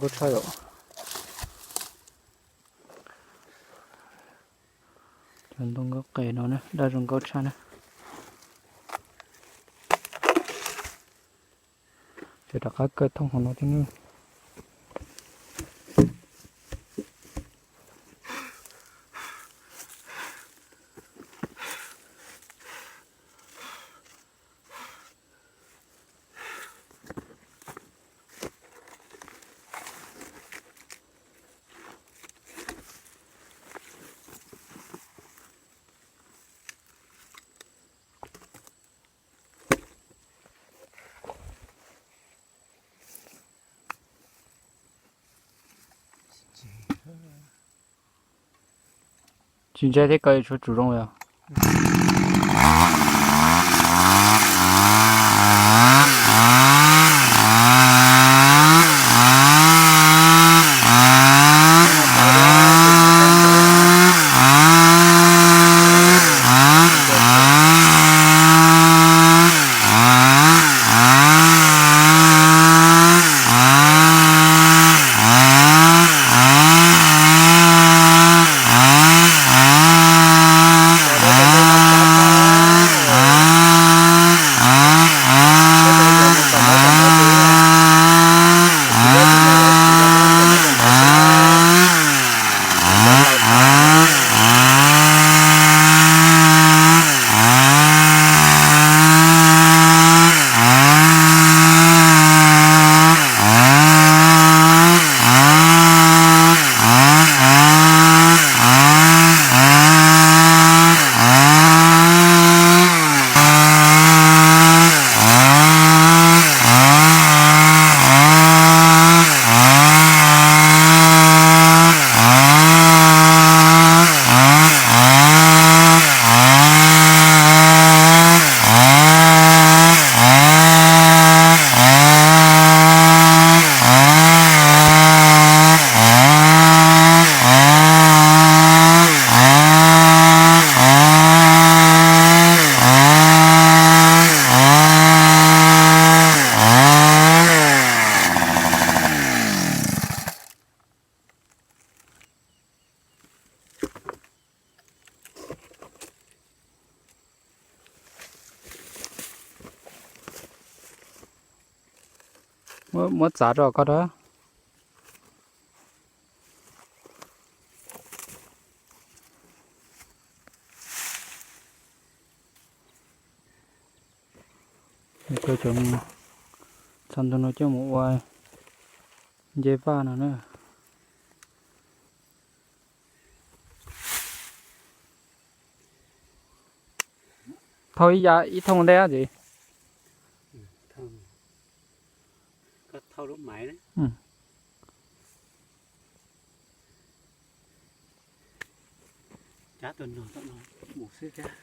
Tshaj yom. Cov ntoo nkauj qes no na, daj zoo nkauj tshaj na. Ces rov qab kaw thooj hauv no thiab na. Tsis ntse thiab, kaw tshuav tsum zoo yom. Muab txav rau koj dab. Cov txha ntoo no coj mus ua nce vaj no na. Thauj ib ya ib thooj ntej txiv. Cab tus no tom no mus xwb thiab.